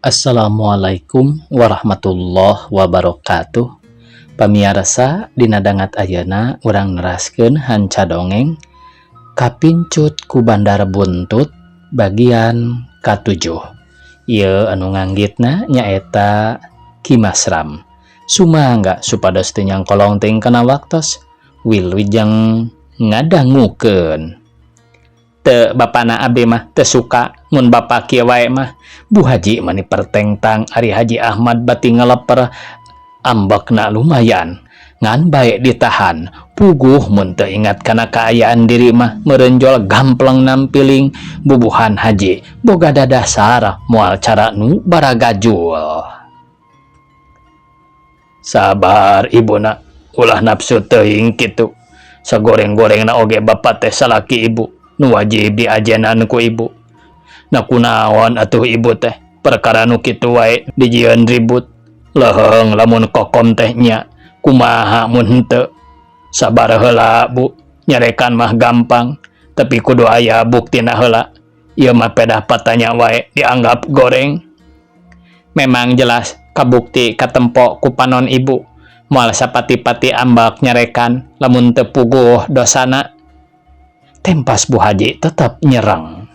Assalamualaikum warahmatullahi wabarakatuh. Pamiarsa, dina dangat ayeuna urang neraskeun hanca dongeng Kapincut ku Bandar Buntut bagian katujuh. Ieu anu nganggitna nyaeta Ki Masram. Sumangga supados teu nyangkolong teuing kana waktos. Wilujeng ngadangukeun. Teu bapana, abdi mah teu suka mun bapa kieu wae mah. Bu Haji mani pertengtang ari Haji Ahmad bati ngeleper, ambekna lumayan ngan bae ditahan. Puguh mun teu ingat kana kaayaan diri mah merenjol gampleng nampiling. Bubuhan haji boga dadasar moal cara nu baragajul. Sabar, ibuna, ulah nafsu teuing kitu. Sagoreng-gorengna oge bapak teh salaki ibu nu wajib diajenan ku ibu. Na kunaon atuh ibu teh perkara nu kitu wae dijieun ribut? Leuheung lamun Kokom teh nya, kumaha mun henteu? Sabar heula, Bu. Nyarekan mah gampang, tapi kudu aya buktina heula. Ieu mah pedah patanya wae dianggap goreng. Memang jelas kabukti katempo ku panon ibu. Moal sapati-pati ambak nyarekan lamun teu puguh dosana. Tempas Bu Haji tetap nyerang.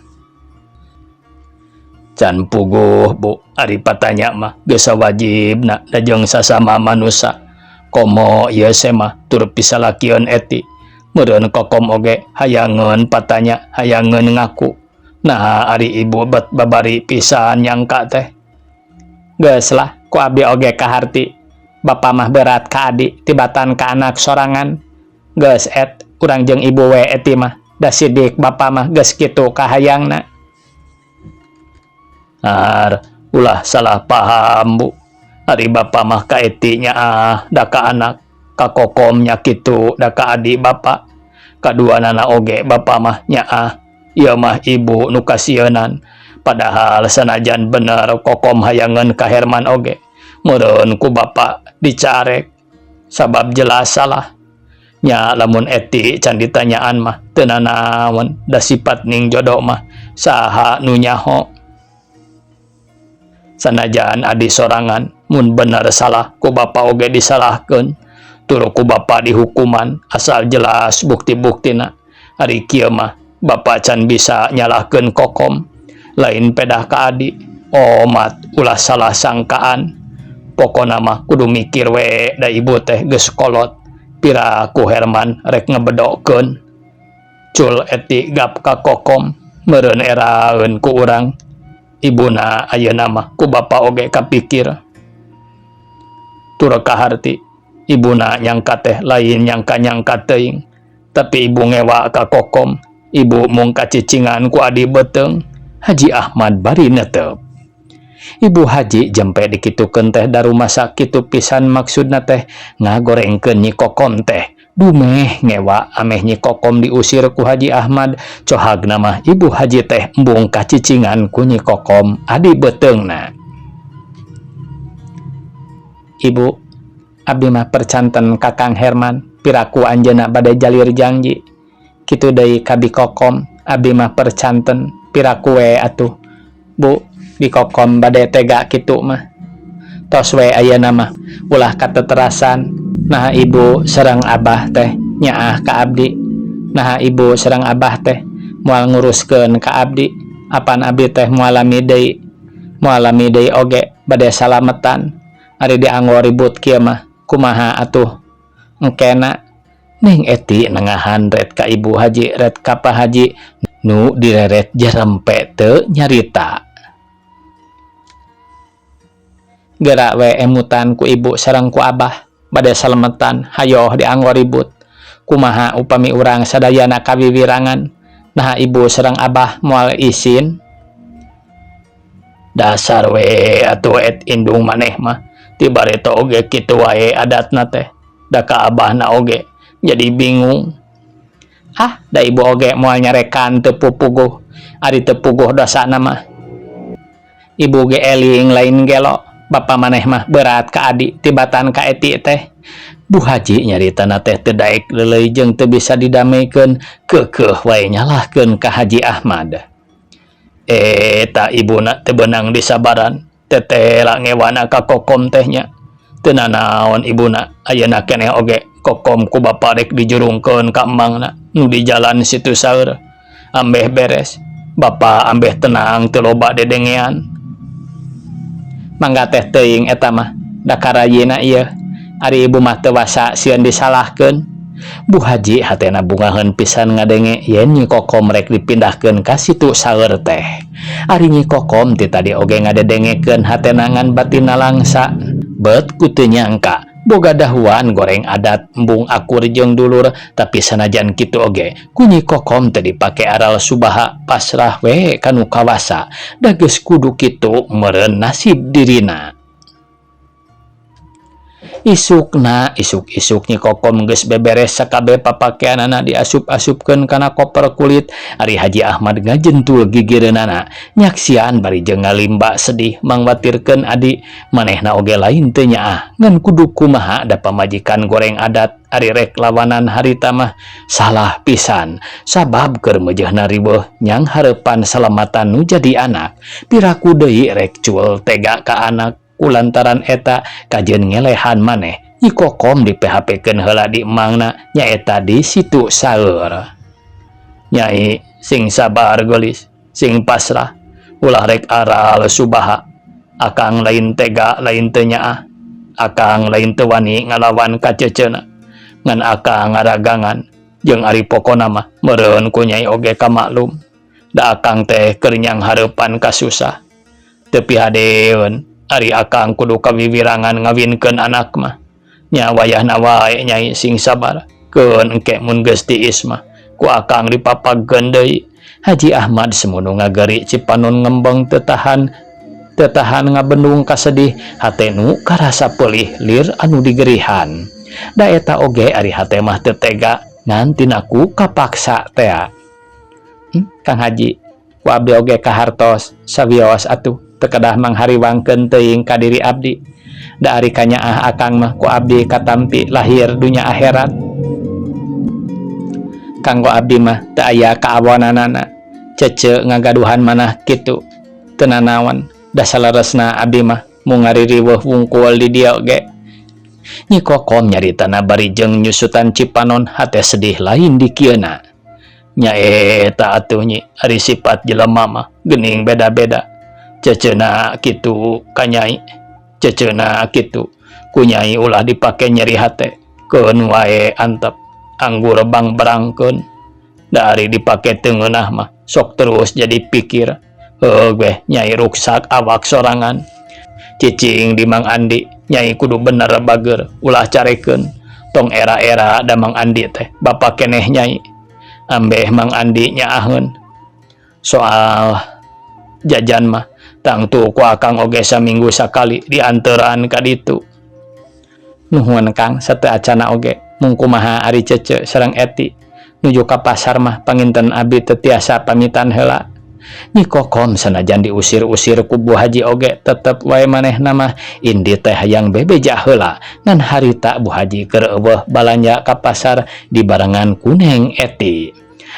Can puguh, Bu. Ari patanya mah geus wajibna da jeung sasama manusa. Komo ieu mah tur pisalakieun Eti. Meureun Kokom oge hayangeun patanya, hayangeun ngaku. Nah, ari ibu bet babari pisan nyangka teh. Geus lah, ku abdi oge kaharti. Bapa mah berat ka adi tibatan ka anak sorangan. Geus et, urang jeung ibu we Eti mah. Da sidik bapa mah geus kitu kahayangna. Ar, ulah salah paham, Bu. Ari bapa mah ka Eti nyaah da ka anak, ka Kokom nya kitu da ka adi bapa. Kaduanana oge bapa mah nyaah. Ieu mah ibu nu kasieunan. Padahal sanajan bener Kokom hayangeun ka Herman oge, meureun ku bapa dicarek sabab jelas salah. Nya lamun Eti can ditanyaan mah teu nanaon, da sifat ning jodoh mah saha nu nyaho. Sanajan adi sorangan, mun bener salah ku bapa oge disalahkeun tur ku bapa dihukuman, asal jelas bukti-buktina. Ari kieu mah bapa can bisa nyalahkeun Kokom, lain pedah ka adi. Omat, ulah salah sangkaan. Pokona mah kudu mikir we, da ibu teh geus kolot, piraku Herman rek ngebedokeun. Cul Eti gap ka Kokom, meureun eraeun ku urang. Ibuna ayeuna mah ku bapa oge kapikir tur kaharti. Ibuna nyangka teh lain nyangka-nyangka teuing, tapi ibu ngewa ka Kokom, ibu mung kacicingan ku adi beuteung. Haji Ahmad bari netep. Ibu Haji jempe dikitukeun teh darumasa kitu pisan maksudna teh ngagorengkeun Nyi Kokom teh, dumeh ngewa ameh Nyi Kokom diusir ku Haji Ahmad. Cohagna mah Ibu Haji teh embung kacicingan ku Nyi Kokom, adi beuteungna. Ibu, abdi mah percanten ka Kang Herman, piraku anjeunna bade jalir janji. Kitu deui ka Bi Kokom, abdi mah percanten, piraku we atuh, Bu, Bi Kokom bade tega kitu mah. Tos we ayeuna mah ulah kateterasan. Nah, ibu sareng abah teh nyaah ka abdi. Nah, ibu sareng abah teh moal nguruskeun ka abdi. Apan abdi teh moal lami deui, moal lami deui oge bade salametan. Ari dianggo ribut kieu mah kumaha atuh engkena? Neng Eti nengahan ret ka Ibu Haji ret ka Pa Haji nu direret jarempe teu nyarita. Geura we emutan ku ibu sareng ku abah bade salametan, hayoh dianggo ribut. Kumaha upami urang sadayana kawiwirangan? Nah, ibu sareng abah moal isin? Dasar we atuh et indung maneh mah, ti bareto oge kitu wae adatna teh, da ka abahna oge jadi bingung. Ah, da ibu oge moal nyarekan teu pupuguh. Ari teu puguh dosana mah ibu ge eling, lain gelo. Bapa maneh mah berat ka adi tibatan ka Eti teh. Bu Haji nyaritana teh teu daek leuleuy jeung teu bisa didamekeun, keukeuh wae nyalahkeun ka Haji Ahmad. Eta ibuna teu beunang disabaran. Tetela ngewana ka Kokom teh nya. Teu nanaon ibuna, ayeuna keneh oge Kokom ku bapa rek dijurungkeun ka emangna nu di jalan Situ Saeur. Ambeh beres, bapa ambeh tenang teu loba dedengean. Mangga teh teuing eta mah, da karayina ieu. Ari ibu mah teu wasa sieun disalahkeun. Bu Haji hatena bungaheun pisan ngadenge yen Nyi Kokom rek dipindahkeun ka Situ Saeur teh. Ari Nyi Kokom ti tadi oge ngadedengekeun hatena ngan batinna langsa. Bet ku teu nyangka boga dahuan goreng adat embung akur jeung dulur tapi sanajan kitu oge ku Nyi Kokom teu dipake aral subaha pasrah we ka nu kawasa da geus kudu kitu meureun nasib dirina. Isukna isuk-isuk Nyi Kokom geus beberes sakabeh papakeanana diasup-asupkeun kana koper kulit ari Haji Ahmad ngajentul gigireunana nyaksian bari jeung ngalimba sedih mangwatirkeun adi manehna oge lain teu nyaah ngan kudu kumaha da pamajikan goreng adat ari rek lawanan harita mah salah pisan sabab keur meujeuhna riweuh nyang hareupan salamatan nu jadi anak piraku deui rek cul tega ka anak. Kulantaran eta kajeun ngelehan maneh Nyi Kokom di PHP keun heula di emangna nyaeta di Situ Saeur. Nyai sing sabar geulis, sing pasrah, ulah rek aral subaha. Akang lain tega lain teu nyaah, akang lain teu wani ngalawan ka ceceuna. Ngan akang ngaragangan jeung ari pokona mah meureun ku nyai oge kamaklum. Da akang teh keur nyang hareupan kasusah. Teu pihadeun ari akang kudu kawiwirangan ngawinkeun anak mah. Nya wayahna wae nyai sing sabar. Keun engke mun geus tiis mah ku akang dipapagkeun deui. Haji Ahmad semunu ngageri cipanon ngembeng teu tahan teu tahan ngabendung kasedih hate nu karasa peulih lir anu digerihan. Da eta oge ari hate mah teu tega ngan tina ku kapaksa tea. Kang Haji, ku abdi oge kahartos sawios atuh teu kedah manghariwangkeun teuing ka diri abdi. Da ari kanyaah akang mah ku abdi katampi lahir dunya akhirat. Kanggo abdi mah teu aya kaawonanana. Cece ngagaduhan manah kitu. Teu nanaon, da saleresna abdi mah mung ngaririweuh wungkul di dieu ge. Nyi Kokom nyaritana bari jeung nyusutan cipanon hate sedih lain dikieuna. Nya eta atuh Nyi, ari sifat jelema mah geuning beda-beda. Ceceuna kitu ka Nyai, ceceuna kitu ku Nyai ulah dipake nyeri hate, keun wae antep anggur bangbrangkeun. Da ari dipake teu ngeunah mah sok terus jadi pikir. Heuh weh Nyai ruksak awak sorangan. Cicing di Mang Andi, Nyai kudu bener bager, ulah carekeun. Tong era-era da Mang Andi teh bapa keneh Nyai. Ambeh Mang Andi nyaaheun. Soal jajan mah tangtu ku akang oge saminggu sakali dianteran ka ditu. Nuhun Kang sateu acana oge mung kumaha ari Cece sareng Eti nuju ka pasar mah panginten abi teu tiasa pamitan heula. Nyi Kokom sanajan diusir-usir ku Bu Haji oge tetep wae manehna mah indi teh hayang bebeja heula ngan harita Bu Haji keur eueuh balanja ka pasar dibarengan ku Neng Eti.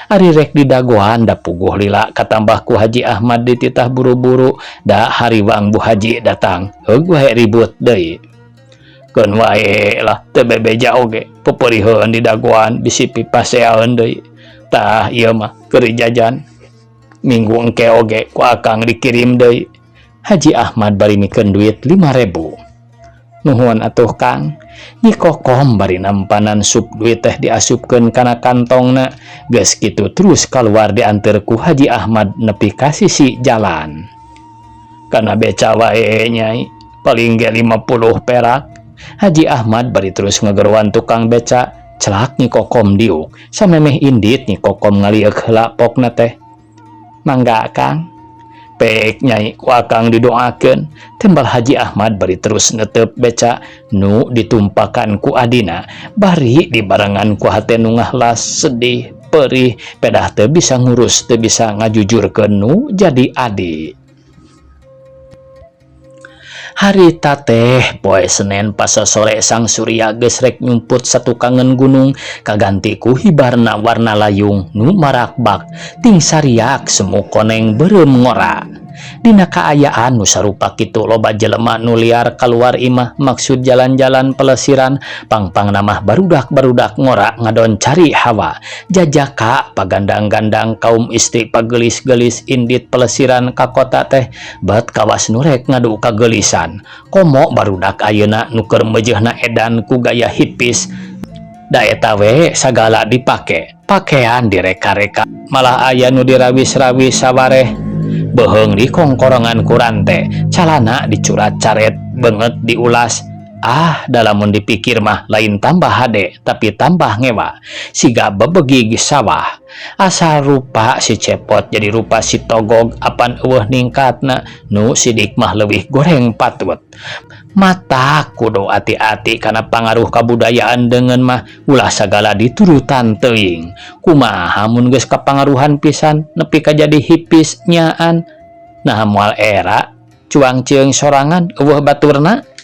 Ari rek didagoan da puguh lila katambah ku Haji Ahmad dititah buru-buru da hariwang Bu Haji datang heug wae ribut deui. Keun wae lah teu bebeja oge peperiheun didagoan bisi pipaseaeun deui. Tah ieu mah keur jajan. Minggu engke oge ku akang dikirim deui. Haji Ahmad bari mikeun duit 5.000. Nuhun atuh Kang. Nyi Kokom bari nampanan sup duit teh diasupkeun kana kantongna. Geus kitu terus kaluar dianteur ku Haji Ahmad nepi ka sisi jalan. Kana beca wae Nyai, paling ge 50 perak. Haji Ahmad bari terus ngegeroan tukang beca, celak Nyi Kokom diuk. Samemeh indit Nyi Kokom ngalieuk heula pokna teh. Mangga Kang. Pek Nyai ku akang didoakeun. Tembal Haji Ahmad bari terus netep beca nu ditumpakan ku adina bari dibarengan ku hate nu ngahlas sedih perih pedah teu bisa ngurus teu bisa ngajujurkeun nu jadi adi. Harita teh poe Senen pasasore sang surya geus rek nyumput satukangeun gunung kaganti ku hibarna warna layung nu marakbak ting sariak semu koneng beureum ngora. Dina kaayaan nu sarupa kitu loba jelema nu liar kaluar imah maksud jalan-jalan pelesiran pang-pangna mah barudak-barudak ngora ngadon cari hawa. Jajaka pagandang-gandang kaum istri pagelis-gelis indit pelesiran ka kota teh bet kawas nu rek ngadu kagelisan. Komo barudak ayeuna nu keur meujeuhna edan ku gaya hipis da eta we sagala dipake, pakean direka-reka malah aya nu dirawis-rawis sawareh beuheung dikongkorongan ku rante, calana dicurat-caret, beungeut diulas. Ah, da lamun dipikir mah lain tambah hade tapi tambah ngewa siga bebegig sawah. Asal rupa si Cepot jadi rupa si Togog apan eueuh ningkatna, nu sidik mah leuwih goreng patut. Matak kudu ati-ati kana pangaruh kabudayaan deungeun mah, ulah sagala diturutan teuing. Kumaha mun geus kapangaruhan pisan nepi ka jadi hipis nyaan? Naha moal era cuang cieung sorangan eueuh baturna?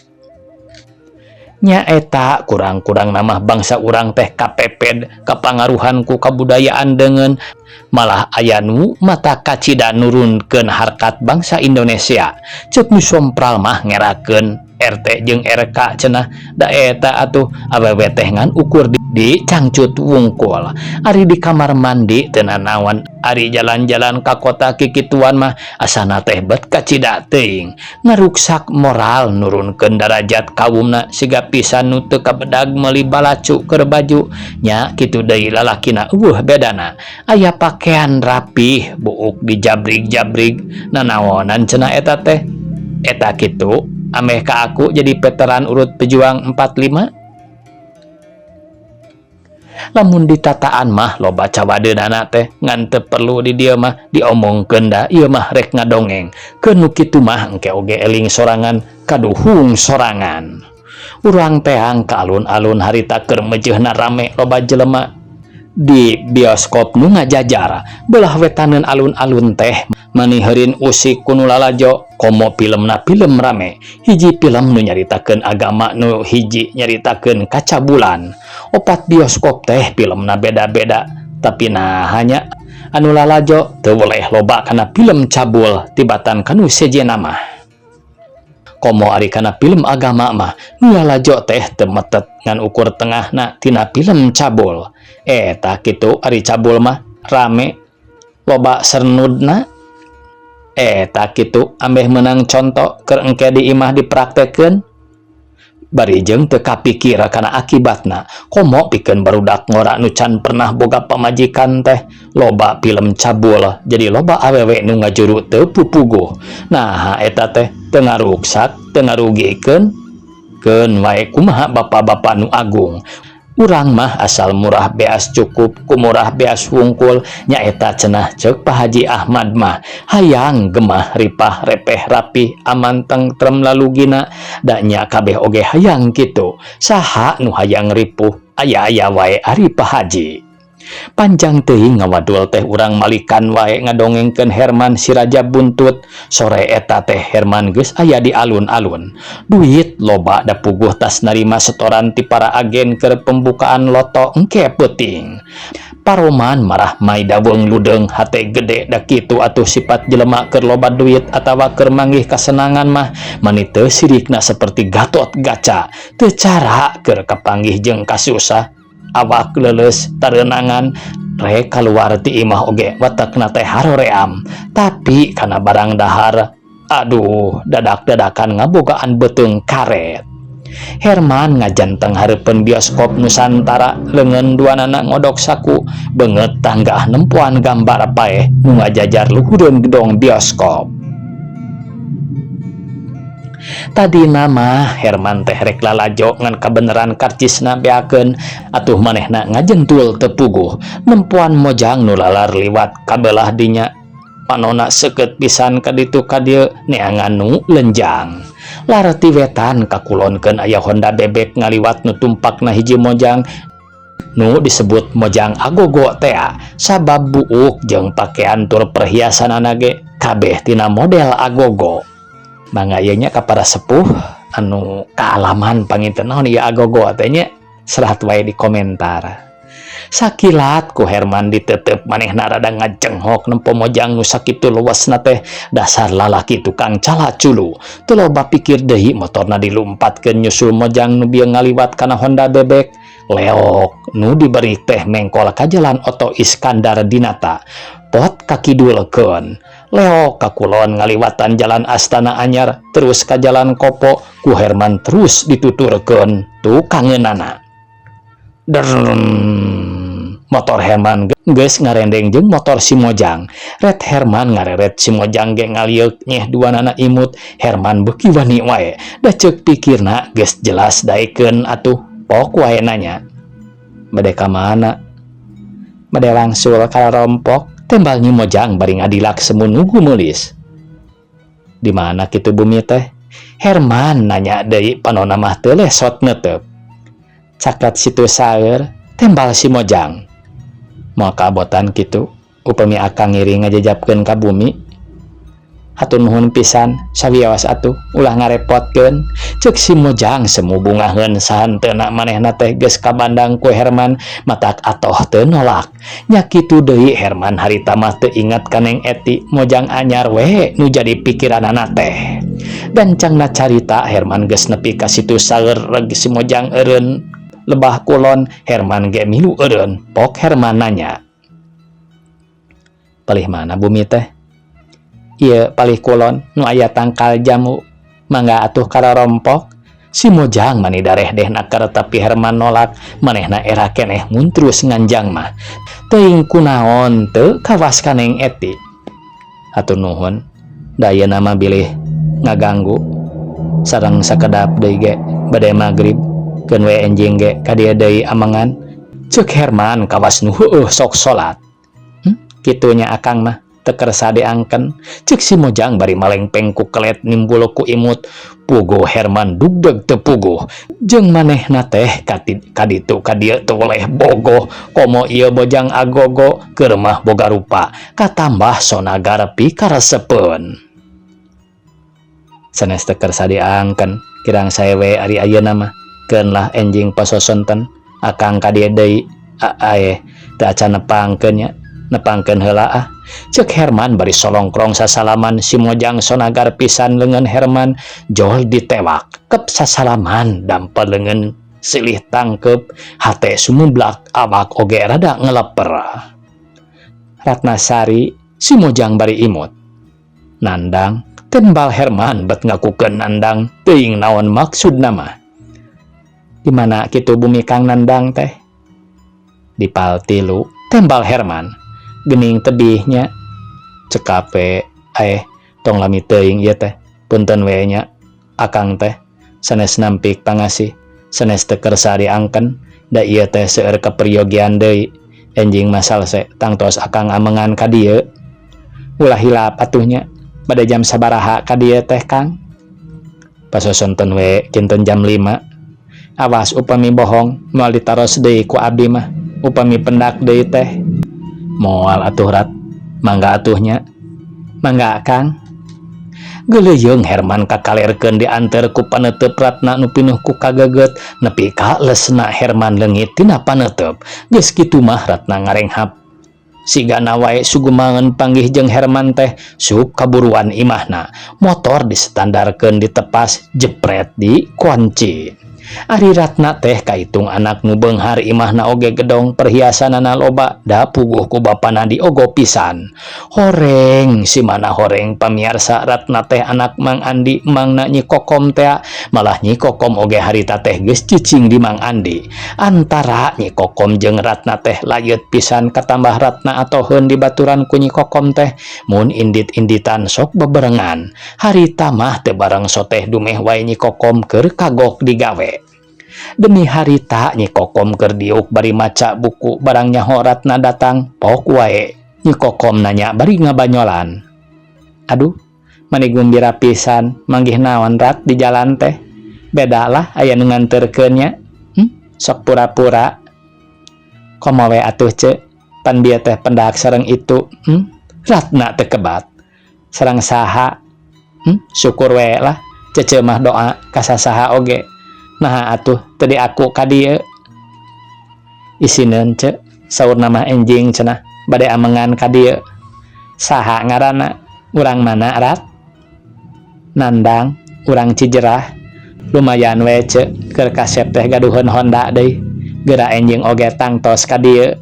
Nyaeta kurang-kurangna mah bangsa urang teh kapeped kapangaruhan ku kabudayaan deungeun, malah aya nu mata kacida nurunkeun harkat bangsa Indonesia. Ceuk nu sompral mah ngerakeun RT jeung RK cenah, da eta atuh awewe teh ngan ukur di cangcut wungkul. Ari di kamar mandi teu nanaon, ari jalan-jalan ka kota kikituan mah asana teh bet kacida teuing ngaruksak moral, nurunkeun darajat kaumna siga pisan nu teu kabedag meuli balacu keur baju nya. Kitu deui lalakina, eueuh bedana. Aya pakean rapih buuk dijabrig-jabrig, nanaonan cenah eta teh? Eta kitu ameh ka aku jadi veteran urut pejuang 45. Lamun ditataan mah loba cawadeunana teh, ngan teu perlu di dieu mah diomongkeun da ieu mah rek ngadongeng. Keun nu kitu mah engke oge eling sorangan, kaduhung sorangan. Urang teang ka alun-alun harita keur meujeuhna rame loba jelema di bioskop nu ngajajar belah wetaneun alun-alun teh mani heurin usik ku nu lalajo. Komo filmna film rame, hiji film nu nyaritakeun agama, nu hiji nyaritakeun kacabulan. Opat bioskop teh filmna beda-beda, tapi nah hanya anu lalajo teu boleh loba kana film cabul tibatan kanu sejenna mah. Komo ari kana film agama mah nu lalajo teh teu metet ngan ukur tengahna tina film cabul. Eta kitu ari cabul mah rame loba sernudna. Eta kitu ambeh meunang conto keur engke di imah dipraktekeun bari jeung teu kapikir kana akibatna. Komo pikeun barudak ngora nu can pernah boga pamajikan teh, loba film cabul jadi loba awewe nu ngajuru teu pupuguh. Nah, eta teh teu ngaruksak, teu ngarugikeun? Keun wae kumaha bapak-bapak nu agung. Urang mah asal murah beas cukup ku murah beas wungkul. Nyaeta cenah ceuk Pak Haji Ahmad mah hayang gemah ripah repeh rapi aman tentrem lalugina. Da nya kabeh oge hayang kitu, saha nu hayang ripuh? Aya-aya wae ari Pak Haji. Panjang teuing ngawadul teh urang malikan wae ngadongengkeun Herman si Raja Buntut. Sore eta teh Herman geus aya di alun-alun. Duit loba da puguh tas narima setoran ti para agen keur pembukaan loto engke peuting. Paroman marah mai daweung ludeung hate gede. Da kitu atuh sifat jelema keur loba duit atawa keur manggih kasenangan mah mani teu sirikna seperti Gatot Gaca, teu cara keur kapanggih jeung kasusah, awak leuleus tareunangan. Rek kaluar ti imah oge watakna teh haroream, tapi kana barang dahar aduh dadak-dadakan ngabogaan beuteung karet. Herman ngajanteng hareupeun bioskop Nusantara, leungeun duanana ngodok saku, beungeut tanggah nempoan gambar paeh nu ngajajar luhureun gedong bioskop. Tadina mah Herman teh rek lalajo ngan kabeneran karcisna beakeun atuh manehna ngajentul teu puguh. Nempoan mojang nu lalar liwat kabelah dinya, panona seukeut pisan ka ditu ka dieu neangan nu lenjang. Lar ti wetan kakulonkeun aya Honda bebek ngaliwat nu tumpakna hiji mojang nu disebut mojang agogo tea sabab buuk jeung pakean tur perhiasanana ge kabeh tina model agogo. Mangga ieu nya ka para sepuh anu kaalaman panginten naon ieu agogo teh nya, serat wae di komentar. Sakilat ku Herman ditetep, manehna rada ngajenghok nempo Mojang nu sakitu luasna teh. Dasar lalaki tukang calaculu. Teu loba pikir deui, motorna dilumpatkeun nyusul Mojang nu bieu ngaliwat kana Honda bebek. Leok nu diberi teh mengkol ka Jalan Oto Iskandar Dinata, pot kakidulkeun. Leok ka kulon ngaliwatan Jalan Astana Anyar, terus ka Jalan Kopo. Ku Herman terus dituturkeun tukangeunana. Drrrr, motor Herman geus ngarendeng jeung motor si Mojang. Ret Herman ngareret, si Mojang ge ngalieuk nyeh duanana imut. Herman beuki wani wae, da ceuk pikirna geus jelas daekeun atuh. Pok wae nanya, "Bade ka mana?" "Bade wangsul ka Rompok," tembal Nyi Mojang bari ngadilak semu nugu meulis. "Di mana kitu bumi teh?" Herman nanya deui, panona mah teu lesot neuteup. "Caket Situ Saeur," tembal si Mojang. "Moal kabotan kitu upami akang ngiring ngajejapkeun ka bumi?" "Hatur nuhun pisan, sawios atuh, ulah ngarepotkeun," ceuk si Mojang semu bungaheun. Sahanteuna manehna teh geus kabandang ku Herman, matak atoh teu nolak. Nya kitu deui, Herman harita mah teu ingat ka Neng Eti. Mojang anyar we nu jadi pikiranana teh. Gancangna carita, Herman geus nepi ka Situ Saeur. Reg si Mojang eureun lebah kulon, Herman ge milu eureun. Pok Herman nanya, "Palih mana bumi teh?" "Ieu, palih kulon nu aya tangkal jambu." "Mangga atuh ka Rorompok." Si Mojang mani darehdeh naker, tapi Herman nolak. Manehna era keneh mun terus nganjang mah. Teuing kunaon teu kawas ka Neng Eti. "Hatur nuhun, da ayeuna mah bilih ngaganggu. Sareng sakedap deui ge bade magrib, keun we enjing ge ka dieu deui amengan," ceuk Herman kawas nu heueuh sok salat. "Kitu nya, akang mah teu kersa diangken," ceuk si Mojang bari malengpeng ku kelet nimbul ku imut. Puguh Herman dugdeg teu puguh jeung manehna teh kaditu ka dieu teu weleh bogoh. Komo ieu bojang agogo, keur mah boga rupa, katambah sonagar pikaresepeun. "Sanes teu kersa diangken, kirang sae we ari ayeuna mah. Keun lah, enjing pasosonten akang ka dieu deui. Ae, teu acan nepangkeun nya, nepangkeun heula ah," ceuk Herman bari solongkrong sasalaman. Si Mojang sonagar pisan, leungeun Herman jol ditewak kep sasalaman, dampar leungeun silih tangkep. Hate sumublak, awak oge rada ngeleper. "Ratnasari," si Mojang bari imut. "Nandang," tembal Herman bet ngakukeun nandang, teuing naon maksudna mah. "Di mana kitu bumi Kang Nandang teh?" "Di Pal 3," tembal Herman. "Gening tebihnya?" "Cekap we." "Eh, tong lami teuing ieu teh. Punten we nya, akang teh sanes nampik pangasih, sanes teu kersa diangken, da ieu teh seueur kaperyogian deui. Enjing mah salse, tangtos akang amengan ka dieu." "Ulah hilap atuh nya. Bade jam sabaraha ka dieu teh, Kang?" "Pasosonten we kinten jam 5. Awas upami bohong, moal ditaros deui ku abdi mah upami pendak deui teh." "Moal atuh, Rat. Mangga atuh nya." "Mangga, Kang." Geuleuyeung Herman kakalerkeun dianteur ku paneuteup Ratna nu pinuh ku kageget, nepi ka lesna Herman leungit tina paneuteup. Geus kitu mah Ratna ngarenghap sigana wae sugumangeun panggih jeung Herman teh. Sup kaburuan imahna, motor distandarkeun, ditepas, jepret di kunci. Ari Ratna teh kaitung anak nu beunghar, imahna oge gedong, perhiasanana loba, da puguh ku bapana diogo pisan. Horeng si mana horeng, pamiarsa, Ratna teh anak Mang Andi, mangna Nyi Kokom tea. Malah Nyi Kokom oge harita teh geus cicing di Mang Andi. Antara Nyi Kokom jeung Ratna teh layeut pisan, katambah Ratna atoheun dibaturan ku Nyi Kokom teh, mun indit-inditan sok beberengan. Harita mah teu bareng soteh, dumeh wae Nyi Kokom keur kagok digawe. Demi harita Nyi Kokom keur diuk bari maca buku, barang nyaho Ratna datang, pok wae Nyi Kokom nanya bari ngabanyolan, "Aduh, mani gumbira pisan, manggih naon, Rat, di jalan teh? Beda lah aya nu nganterkeun nya. Sok pura-pura." "Komo we atuh, Ce, pan bieu teh pendak sareng itu." Ratna teu kebat. "Sareng saha?" Syukur we lah, Cece mah doa ka sasaha oge. Naha atuh teu diaku ka dieu?" "Isineun, Ce." Saurna mah enjing cenah bade amengan ka dieu. Saha ngaranna? Urang mana Rat? Nandang, urang Cijerah. Lumayan we ce, keur kasep teh gaduheun Honda deui. Geura enjing oge tangtos ka dieu.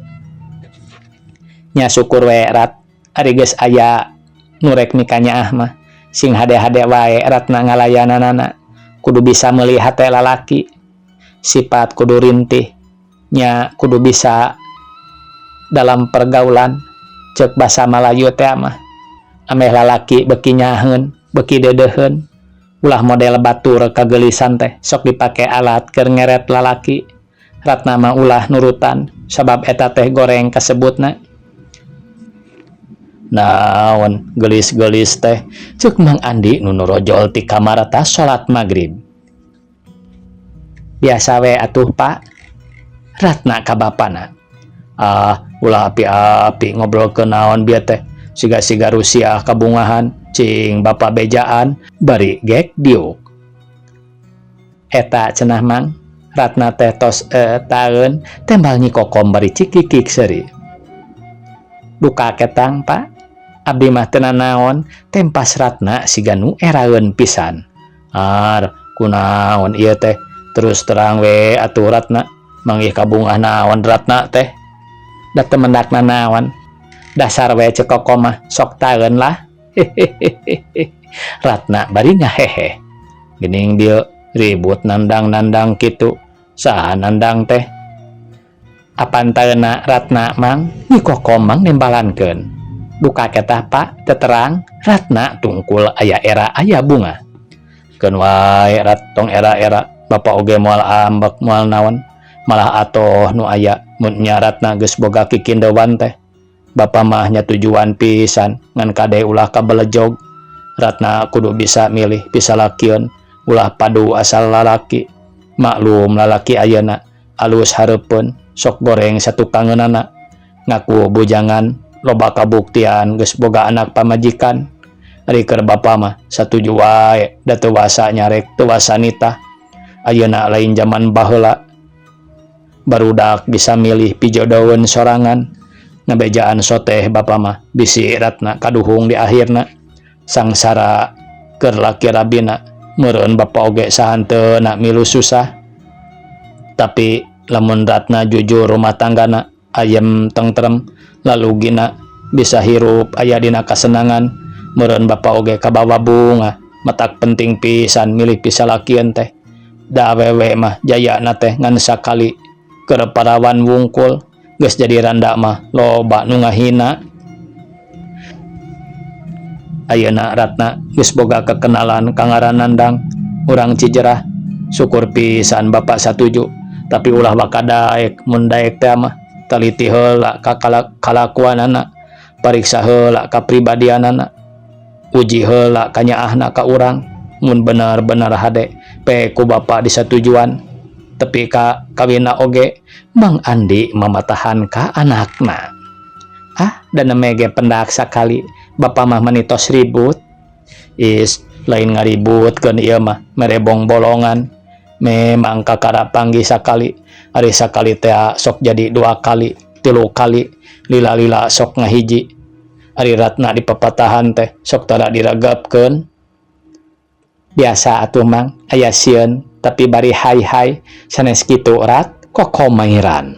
Nya syukur we Rat, ari geus aya nu rek mikanyaah mah. Sing hade-hade wae Ratna ngalayananana. Kudu bisa meuli hate lalaki. Sifat kudu rintih. Nya kudu bisa dalam pergaulan cek basa Malayu teh mah. Ameh lalaki beuki nyaheun, beuki deudeuheun. Ulah model batur kageulisan teh sok dipake alat keur ngeret lalaki. Ratna mah ulah nurutan sabab eta teh goreng kasebutna. Naon geulis-geulis teh cek Mang Andi nu nurojol ti kamar tas salat magrib. Biasa we atuh Pak. Ratna ka bapana. Ah, ulah api-api ngobrolkeun naon bieu teh. Siga-siga Rusia kabungahan cing bapa bejaan bari gek diuk. Eta cenah Mang, Ratna teh tos taeun tembal Nyi Kokom bari cikikik seuri. Duka ketang Pak. Abdi mah teu nanaon tempas Ratna siga nu eraeun pisan. Ar, kunaon ieu teh? Terus terang we atuh Ratna, manggih kabungah naon Ratna teh? Da teu mendak nanaon. Dasar we Ceu Kokom mah sok taeun lah. Ratna bari ngahehe. Geuning dieu ribut nandang-nandang kitu. Saha nandang teh? Apan taeuna Ratna Mang? Nyi Kokom mang nembalankeun. Duka ketah Pak, teu terang Ratna tungkul aya era aya bunga. Keun wae Rat tong era-era, bapa oge moal ambek moal naon. Malah atoh nu aya mun nya Ratna geus boga kikindewan teh. Bapa mah nya tujuan pisan ngan kade ulah kabelejog. Ratna kudu bisa milih pisalakieun, ulah padu asal lalaki. Maklum lalaki ayeuna alus hareupeun sok goreng satukangeunana. Ngaku bujangan loba kabuktian geus boga anak pamajikan. Ari keur bapa mah satuju wae da teu wasa nyarek teu wasa nitah. Ayeuna lain jaman baheula. Barudak bisa milih pijodoheun sorangan. Ngabejaan soteh bapa mah bisi Ratna kaduhung di akhirna. Sangsara keur laki rabina meureun bapa oge sahanteuna milu susah. Tapi lamun Ratna jujur rumah tanggana ayem tentrem lalugina bisa hirup aya dina kasenangan meureun bapa oge kabawa bunga. Matak penting pisan milih pisalakieun teh. Da awewe mah jayana teh ngan sakali keur parawan wungkul geus jadi randa mah loba nu ngahina. Ayeuna Ratna geus boga kekenalan ka ngaran Nandang urang Cijerah. Syukur pisan bapak satuju, tapi ulah waka daek mun daek teh mah teliti heula ka kalakuanana, pariksa heula kapribadianana, uji heula kanyaahna ka urang. Mun bener-bener hade pe ku bapa disatujuan tepi ka kawinna oge. Mang Andi mamatahan ka anakna. Ah, dan mege pendak sakali bapa mah manitos ribut. Is lain ngaributkeun ieu mah mere bong-bolongan. Memang kakara panggih sakali, ari sakali teh sok jadi dua kali, tilu kali, lila-lila sok ngahiji. Ari Ratna dipapatahan teh sok tara diragapkeun. Biasa atuh Mang, aya sieun tapi bari hai-hai sanes kitu Rat kokomairan.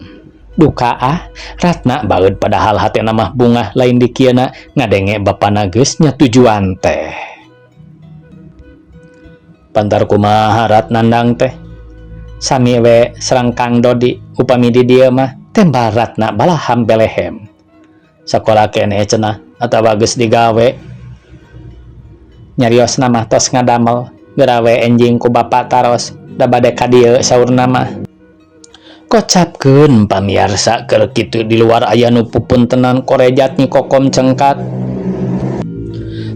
Duka ah, Ratna baeud padahal hatena mah bungah lain dikieuna ngadenge bapana geus nyatujuan teh. Pantar kumaha Rat Nandang teh? Sami we sareng Kang Dodi upami di dieu mah tembal Ratna balaham belehem. Sakola keneh cenah atawa geus digawe. Nyariosna mah tos ngadamel geura we enjing ku bapa taros da bade ka dieu saurna mah. Kocapkeun pamiarsa keur kitu di luar aya nu pupuntenan korejat Nyi Kokom cengkat.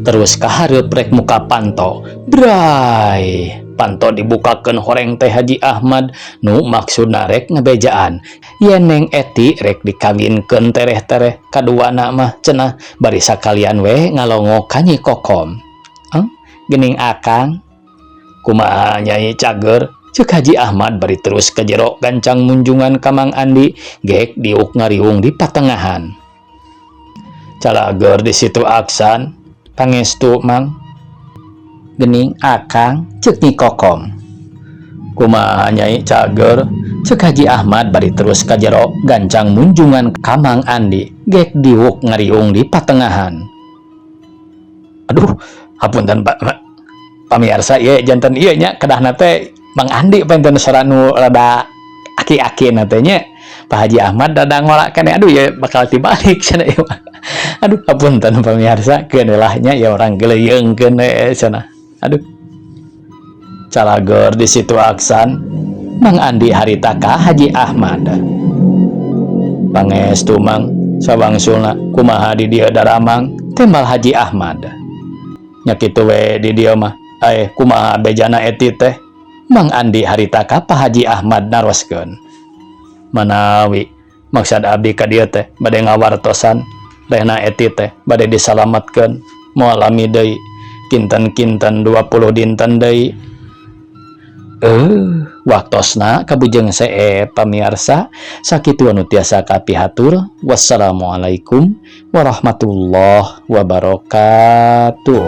Terus kahareup rek muka panto. Bray, panto dibukakeun horeng teh Haji Ahmad nu maksudna rek ngabejaan. Yen Neng Eti rek dikawinkeun tereh-tereh kaduana mah cenah bari sakalian we ngalongok ka Nyi Kokom. Geuning akang kumaha Nyai cager Cek Haji Ahmad bari terus ka jero gancang munjungan ka Mang Andi gek diuk ngariung di patengahan. Calageur di situ Aksan, pangestu, Mang. Gening Akang, cek Nyi Kokom. Kumaha, Nyai, cager? Cek Haji Ahmad bari terus ka jero gancang munjungan ka Mang Andi gek diuk ngariung di patengahan. Aduh, hapunten, Pak, pamiarsa, ieu janten ieu nya kedahna teh Mang Andi panten sora nu rada aki-aki na teh nya. Pak Haji Ahmad rada ngolak keneh. Aduh, ya bakal tibalik cenah ieu mah. Aduh, hapunten, pamiarsa, keun lah nya ya, urang geleyeungkeun we cenah. Aduh. Calageur di situ Aksan, Mang Andi harita ka Haji Ahmad. Pangestu, Mang, sawangsulna kumaha di dieu daramang? Tembal Haji Ahmad. Nya kitu we di dieu mah. Eh, kumaha bejana eti teh? Mang Andi harita ka Pak Haji Ahmad naroskeun. Manawi maksad abdi ka dieu teh bade ngawartosan rehna eti teh bade disalamatkeun, moal lami deui, kinten-kinten 20 dinten deui. Eh, waktosna kabujeng seep, pamiarsa, sakitu anu tiasa kapihatur. Wassalamualaikum warahmatullahi wabarakatuh.